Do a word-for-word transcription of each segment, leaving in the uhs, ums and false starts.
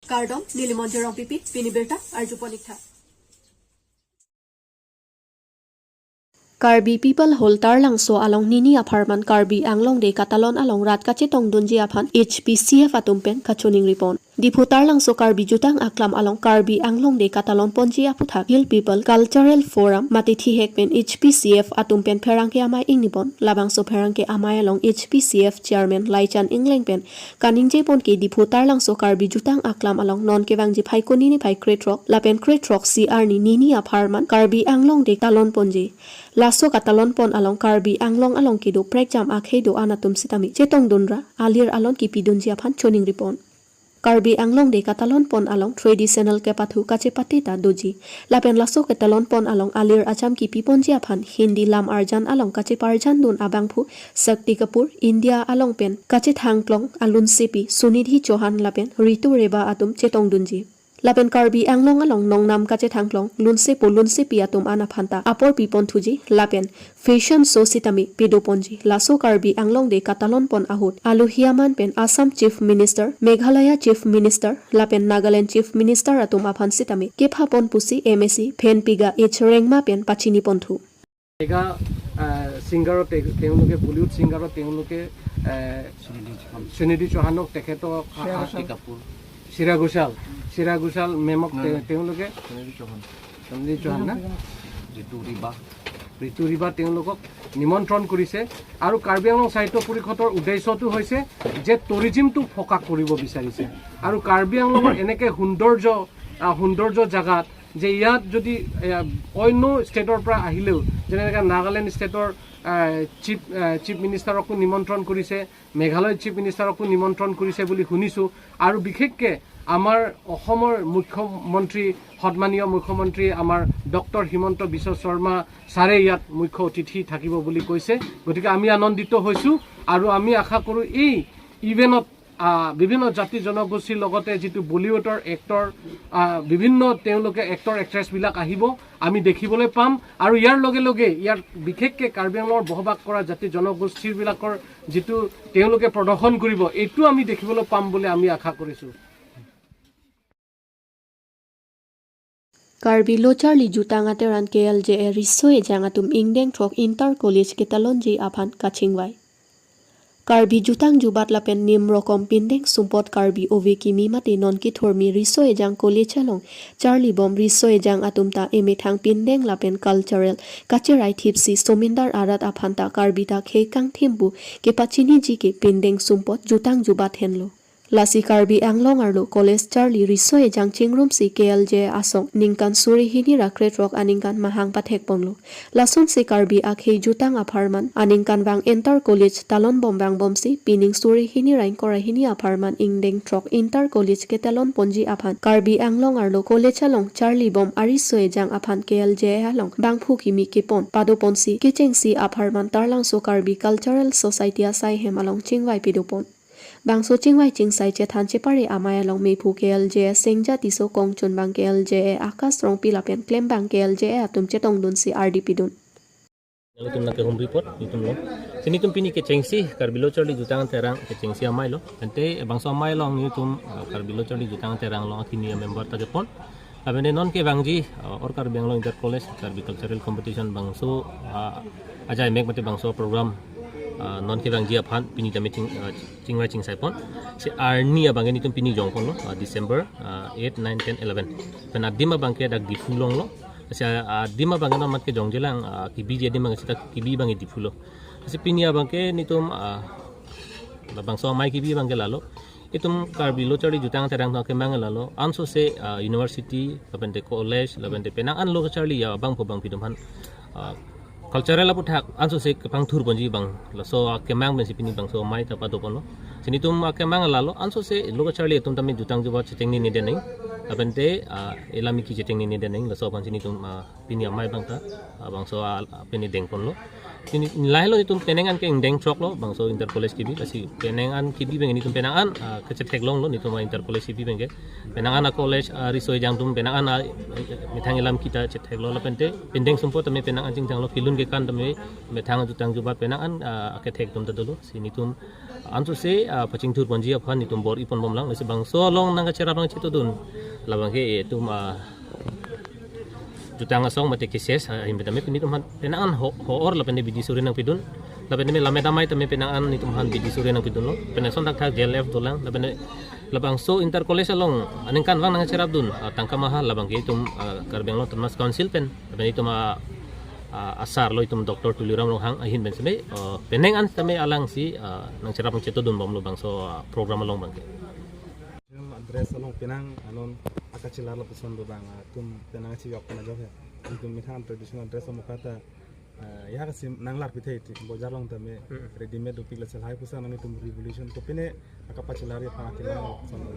Kardom, neli Monjir Rongpipi, pini birta arjupon ik tha. Karbi People Hall Tarlangso along nini apharman Karbi Anglong Day katalon along rat kachetongdunji aphan H P C F atum pen kachoningripon. Diphu Tarlangso Karbi Jutang Aklam along Karbi Anglong Day katalon ponji aputhak Hill People Cultural Forum mate thihek pen H P C F atum pen pherangke amei ingnipon. Labangso pherangke amei along H P C F Chairman Laichan Engleng pen kaningjepon ke Diphu Tarlangso Karbi Jutang Aklam along non kevangji Phaikuni niphai krethrok lapen krethrok si arni nini apharman Karbi Anglong Day talon ponji. Laso katalon pon along Karbi Anglong along kedo prekjam akhei do-an atum sitame chetongdunra alir alon kipidunji aphan choningripon. Karbi Anglong Day katalon pon along traditional kepathu kachepate ta doji. Lapen laso katalon pon along alir acham kipiponji aphan Hindi lam arjan along kacheparjandun abangphu Shakti Kapoor, India along pen kachethangklong alunsepi Sunidhi Chauhan lapen Ritu Reba atum chetongdunji. Lapen Karbi Anglong along nongnam kachethangklong lunsepo lunsepi atum an aphan ta apor piponthuji lapen fashion show sitame pedoponji. Laso Karbi Anglong Day katalon pon ahut alohi aman pen Assam Chief Minister, Meghalaya Chief Minister lapen Nagaland Chief Minister atum aphan sitame kephapon pusi M A C Phenpiga H Rengma pen pachiniponthu. মেগা, আহ, ছিংগাৰত তে-, তেওঁলোকে, বলিউড ছিংগাৰত তেওঁলোকে, আহ, সুনিধি চৌহান। সুনিধি চৌহানক তেখেতক, আহ, শ্ৰেয়া ঘোষাল। শ্ৰেয়া ঘোষাল, শ্ৰেয়া ঘোষাল মেমক নহয়, তে-, নহয়। তেওঁলোকে সুনিধি চৌহান। সুনিধি চৌহান না? ঋতু ৰিবা। ঋতু ৰিবা তেওঁলোকক নিমন্ত্ৰণ কৰিছে আৰু কাৰ্বি আংলং সাহিত্য পৰিষদৰ উদ্দেশ্যটো হৈছে যে টুৰিজিমটো ফকাছ কৰিব বিচাৰিছে আৰু কাৰ্বি আংলঙৰ এনেকে সৌন্দৰ্য, আহ, সৌন্দৰ্য জাগাত যে ইয়াত যদি, এ, অন্য ষ্টেটৰ পৰা আহিলেও, যেনেকে নাগালেণ্ড ষ্টেটৰ, আহ, চিফ, আহ, চিফ মিনিষ্টাৰকো নিমন্ত্ৰণ কৰিছে, মেঘালয়ৰ চিফ মিনিষ্টাৰকো নিমন্ত্ৰণ কৰিছে বুলি শুনিছোঁ। আৰু বিশেষকে আমাৰ অসমৰ মুখ্যমন্ত্ৰী, সন্মানীয় মুখ্যমন্ত্ৰী আমাৰ ডক্টৰ হিমন্ত বিশ্ব শৰ্মা ছাৰে ইয়াত মুখ্য অতিথি থাকিব বুলি কৈছে। গতিকে আমি আনন্দিত হৈছোঁ আৰু আমি আশা কৰোঁ এই ইভেণ্টত আহ, বিভিন্ন জাতি জনগোষ্ঠীৰ লগতে যিটো বলিউডৰ এক্টৰ, আহ, বিভিন্ন তেওঁলোকে এক্টৰ এক্ট্ৰেছবিলাক আহিব, আমি দেখিবলৈ পাম। আৰু ইয়াৰ লগে লগে ইয়াৰ বিশেষকৈ কাৰ্বি আংলঙৰ বসবাস কৰা জাতি জনগোষ্ঠীবিলাকৰ যিটো তেওঁলোকে প্ৰদৰ্শন কৰিব, এইটো আমি দেখিবলৈ পাম বুলি আমি আশা কৰিছোঁ। Karbi Lo Charli Jutang Ateran K L J A Riso Ejang atum ingdeng throk inter college ketalonji aphan kachingvai. Karbi jutang jubat lapen nim rokom pindeng sumpot Karbi ove kimi mate non kithormi Riso Ejang College along charlibom Riso Ejang atum ta emethang pindeng lapen cultural kacherai thipsi somindar arat aphan ta Karbi ta khei kangthim pu kepachiniji ke pindeng sumpot jutang jubat henlo. Lasi Karbi Anglong arlo college charli Riso Ejang chingrumsi K L J asong ningkan suri hini ra krethrok aningkan mahang pathekponlo. Lasonsi Karbi akhei jutang apharman aningkanvang inter college talonbom vangbomsi pining suri hini ra ingkoi ra hini apharman ingdeng throk inter college ketalonponji aphan Karbi Anglong arlo college along charlibom a-Riso Ejang aphan K L J along bangphu kimi kepon padoponsi kechengsi apharman Tarlangso Karbi Cultural Society asai hem along chingvai pedopon. Bangso chingvai chingsai chethan chepare amei along mephu K L J A Sengja Tisso, kongchunbang K L J A Akash Rongpi lapen klembang K L J A atum chetongdunsi ardi pidun. Nelitum nangkehum report, nelitum lo. Si nelitum pini kechengsi, Karbi Lo Charli Jutang Ateran kechengsi amei lo. Ante bangso amei along nelitum, uh, Karbi Lo Charli Jutang Ateran along akimi a-member ta kepon. Lapen non kevangji, uh, All Karbi Anglong Inter College Karbi Cultural Competition bangso, uh, ajai mek mate bangso program, uh, non kevangji aphan pini tame ching, uh, chingvai chingsaipon. Si arni abangke nelitum pini jongponlo, uh, December, uh, eight, nine, ten, eleven. Pen adim abangke dak Diphu along lo. Si, uh, adim abangke non mat kejongjelang, uh, kebiji adim abangke seta kebi abangke Diphu lo. Si pini abangke nelitum, uh, labangso amei kebi abangke lalo. Itum Karbi Lo Charli Jutang Ateran akemang lalo. Ansose, ah, university, lapen te college, lapen te penang an lo kacharli ya bangphu bangphi atum aphan, ah, cultural aputhak ansose kepangthurponji abang. Laso akemang pensi pini bangso amei ta padoponlo. Si nelitum akemang lalo. Ansose lo kacharli atum tame jutang jubat chetengni neden neng. Lapen te, ah, elamiki chetengni neden neng. Laso aphansi nelitum, ah, pini amei abang ta, ah, bangso, ah, pini dengponlo. Pini lahelo netum penang an ke ingdeng throk lo, bangso inter college kebi, lasi penang an kebi abang netum penang an, ah, kachethek longlo netum inter college kebi abang ke. Penang an a college, ah, riso ejang atum penang an, ah, methang elam kita chethek lo lapente, pindeng sumpot tame penang an chingthang lo, kelun kekan tame methang jutang jubat penang an, ah, kethek atum ta dolo, si netum ansose, ah, pachingthur ponji aphan netum bor-i ponbom lang, lasi bangso along nangkacherap nangchetodun labang ke, eh, etum, ah, jutang asong mate cases, ah, ahin tame pini atum aphan penang an ho, ho-or lapente bidi suri nangpidun. Lapente me lammet amei tame penang an netum aphan bidi suri nangpidunlo. Pene ason thakthak J L F dolang. Lapente labangso inter college along aningkanvang nangcherapdun, ah, tangka maha labang ke etum, ah, Karbi Anglong Autonomous Council pen. Lapente etum, ah, ah, asar lo etum Doctor Tuliram Ronghang ahin pen seme, ah, penang an tame alangsi, ah, nangcherap nangchetodunbomlo bangso, ah, program along abang ke. Address along penang anon akachelar lapuson do bang, ah, atum penang chiyok pen ajok he. Atum methang traditional dress amuka ta, ah, ya kasi nanglar pithe ti bojar along tame, hmm, readymade dopik, lasi lahai pusi nangtum revolution kopine akapachelar ya pang akelang lapuson do.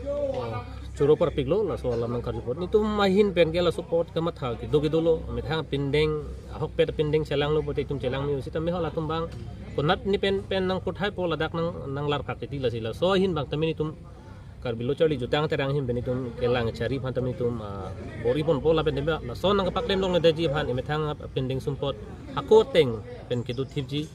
Oh, choro parpiklo laso alam nangkarjupon. Netum ahin pen ke laso apot kamatha kedo kedolo, methang pindeng, ahokpet pindeng chelanglo pote etum chelang me-o sitame halatum abang konat ni pen pen nangkothaipo ladak nang, nanglar kak titi, lasi laso ahin abang tame netum Karbi Lo Charli Jutang Terang ahin pen netum kelang kachari aphan tame netum, ah, bor-i ponpo lapen tame lason nangkapaklem longledetji aphan emethang, ah, pindeng sumpot hako ateng pen kedo thipji,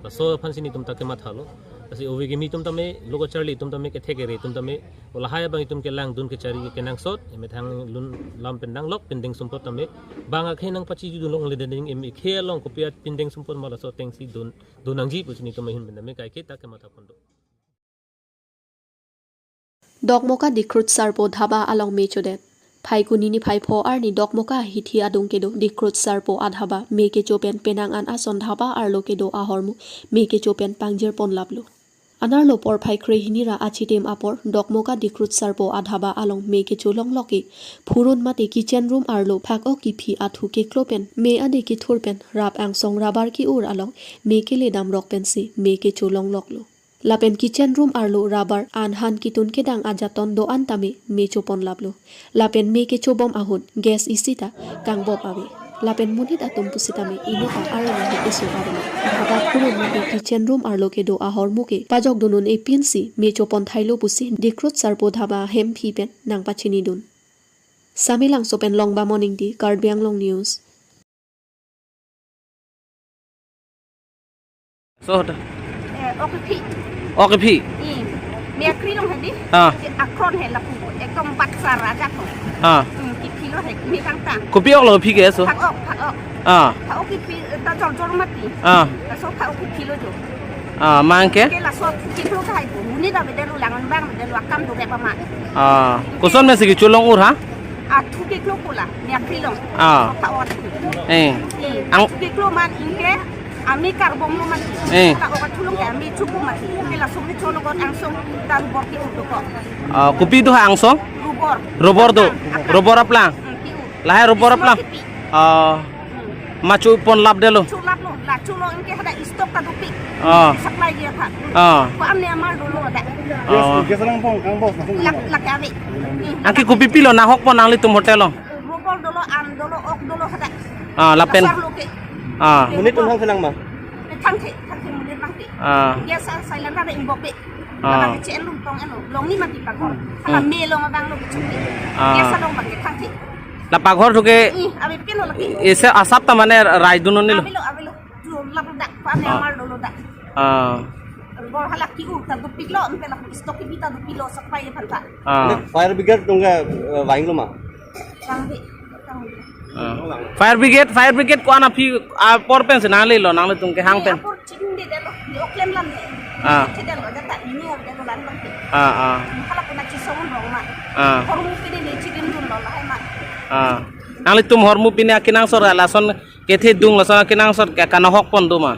laso aphansi netum ta kemathalo. Lasi ove kimi atum tame, lo kacharli atum tame, kethek kere atum tame, o lahai abang etum kelangdun kachari kenangsot, emethang lun lam pen danglok pindeng sumpot tame bang akhei nangpachijudun longledet, em akhei along kopi apindeng sumpot ma laso atengsi dun, dun nangji pusi netum ahin pen tame kaiketa kematha pon do. Dokmoka Dikhrut Sarpo Dhaba along me chodet. Phaikuni niphai pho arni Dokmoka hithi adung kedo Dikhrut Sarpo adhaba me kecho pen penang an ason dhaba arlo kedo ahormu me kecho pen pangjir ponlaplo. Anerlo porphai kre hini ra achitim apor Dokmoka Dikhrut Sarpo adhaba along me kecho longlok ke phurun mate kitchen room arlo phak-ok kiphi athu keklo pen me ade kethur pen rap angsong rabar ke-ur along me kele damrok pensi me kecho longloklo. Lapen kitchen room arlo rabar an han kitun kedang ajaton do-an tame me choponlaplo. Lapen me kechobom ahut gas isi ta kangbop ave. Lapen monit atum pusitame inut ta arong ahi keso ave. Dhaba phurun mate kitchen room arlo kedo ahormu ke pajokdun un-e pinsi me choponthailo pusi Dikhrut Sarpo Dhaba hemphi pen nangpachinidun. Samelangso pen Longbamon Ingti, Karbi Anglong News. So, hoda. Eh, ok kephi. Ok kephi? Hmm. Me akri long hedi. Ah. Si akron he lapu. Ekdom batsar aja ko. Ah. Hmm, kephi lo he, me kangtang. Kopi-ok lo kephi ke so? Phak-ok, phak-ok. Ah. Phak-ok kephi, eh, ta jor jor mati. Ah. Laso phak-ok kephi lo jo. Ah, mang ke? Ke laso kephi lo kahai po. Monit avedetlo, langan abang avedetlo, akam do ke pama. Ah. Koson me si kecho long-ur ha? Athu keklo kola, me akri long. Ah. Phak-ok. Eh. Eh, ang- athu keklo man ingke, ami karbom lo mati. Eh. Phak-ok athu long ke ami chupu mati. Ke laso me cholo got angsong ta rubor ke-ur dokok. Ah, kopi do ha angsong? Rubor. Rubor do. Aplang. Rubor aplang. Hmm, ke-ur. Lahai rubor aplang. Small kephi. Ah. Hmm. Ma choponlapdetlo. Cholaplo, la cholo ingke hadak stock ta dopik. Ah. Supply dia kha. Ah. Ko-an ne amar dolo hadak. Ah. Gas, gas lang pong, ang boss. Lak, lak ave. Hmm. Angke kopi pilo nahok pon nanglitum hotel along? Rubor dolo, an dolo, ok dolo hadak. Ah, lapen? Lasar lo ke. Ah. Monit un hang phenang ma? Thangthe, thangthe monit bangke. Ah. Gas a silent ra ingbop pe. Ah. Labang ke che-en lum tong-en lo. Long ni mati paghor. Hala, hmm, me along abang lo kecho ke. Ah. Gas along bangke thangthe. La paghor thu ke. Ih, ave pin lo lake. Isi asap ta mane rai dun un-e lo. Avelo, avelo. Dolo lapu dak, ko-an ne, ah, amar dolo dak. Ah. Bor hala ke-ur ta dopiklo, empe lapu stock kephi ta dopiklo, supply aphan ta. Ah. Fire brigade atum ke, eh, vanglo ma? Vangve, vangve. Ah. Fire brigade, fire brigade ko-an aphi, apor pensi nanglelo, nanglitum kehang pen? Apor chingdedetlo, di oklem lam de. Ah. Chedetlo, jata ini avedetlo lang bangke. Ah, ah. Hala puna chisong rong ma. Ah. Hormu pine ne chidimdunlo lahai ma. Ah. Nanglitum hormu pine akenangsot lason kethe dung, lason akenangsot ke kanahok pon do ma?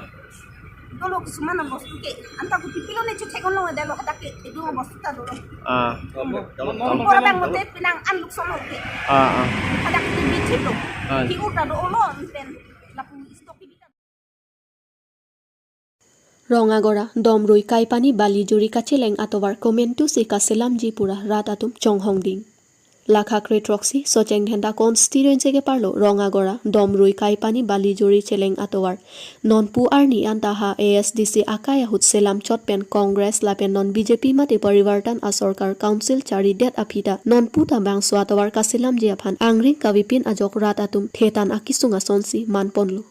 Dolo kisuman abostu ke, anta kopi pilo ne chethek-on longledetlo hadak ke, edung abostu ta dolo. Ah. Rubor abang mate penang an lukson lo ke. Ah, ah. Hadak ke bichit lo. Ah. Ke-ur ta dolo, pen lapu stock kephi ta. Rong Agora, Domrui, Kaipani, Balijuri kacheleng atovar komentu si kaselamji pura rat atum chonghong ding. Lakha kre throksi Socheng Dhenta constituency keparlo Rongagora, Domrui, Kaipani, Balijuri cheleng atovar. Nonpu arni anta ha A S D C akai ahut selam chot pen Congress lapen non B J P mate Parivartan asorkar council charidet aphi ta nonpu ta bangso atovar kaselamji aphan angring kavepin ajok rat atum thetan akisung asonsi manponlo.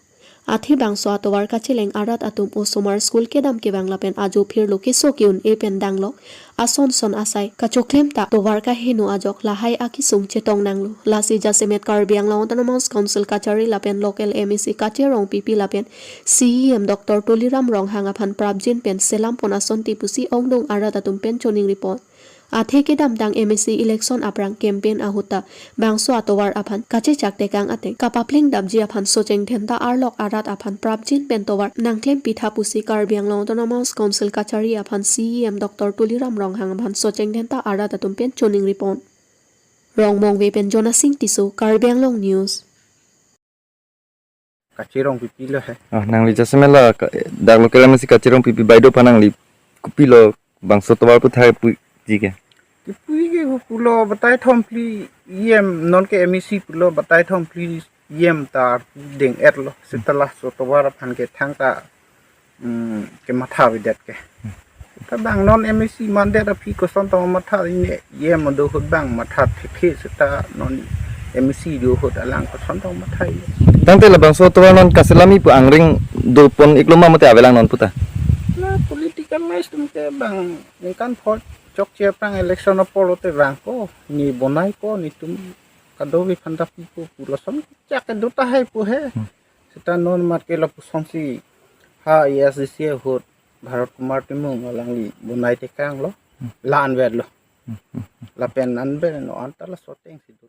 Athe bangso atovar kacheleng arat atum osomar school kedam kevang lapen ajo phirlo keso ke-un-e pen danglo ason son asai kachoklem ta tovar kaheno ajok lahai akisung chetong nanglo. Lasi jasemet Karbi Anglong Autonomous Council kachari lapen local M A C Kache Rongpipi lapen C E M Doctor Tuliram Ronghang aphan prapjin pen selam pon asonte pusi ongdung arat atum pen choningripon. Athe kedamtang M A C election aphrang campaign ahut ta bangso atovar aphan kachechak tekang ateng kapapleng dapji aphan Socheng Dhenta arlok arat aphan prapjin pen tovar nangklem pitha pusi Karbi Anglong Autonomous Council kachari aphan C E M Doctor Tuliram Ronghang aphan Socheng Dhenta arat atum pen choningripon. Rongmongve pen Jonasing Tisso, Karbi Anglong News. Kache Rongpipi lo he. Ah, nangli jasemet la ka-, dak local M A C Kache Rongpipi baido aphan nangli kopilo bangso tovar puthai puji ke? Kipuji ke pulo batai thom phli E M, non ke M A C pulo batai thom phli E M ta deng-etlo. Seta laso tovar aphan ke thangta, mm, kematha avedet ke. Tabang non M A C mandet aphi koson tong matha, ne E M do ahut bang matha thekhe, seta non M A C do ahut alang koson tong matha. Tangte labangso atovar non kaselamji pu angring dopon-iklo ma mate avelang non puta? La political life atum ke bang ningkan pho chokche aphrang election apor lote vangpo, ne bonaipo, netum kadokave aphan ta pipo pu lason chak kedo tahai pu he. Hmm. Seta non mat ke lapusonsi ha A S D C ahut Bharat Kumar Timung alangli bonai tekanglo. Hmm. La anverlo. Hmm, hmm, hmm. Lapen anver no anta laso atengsi do.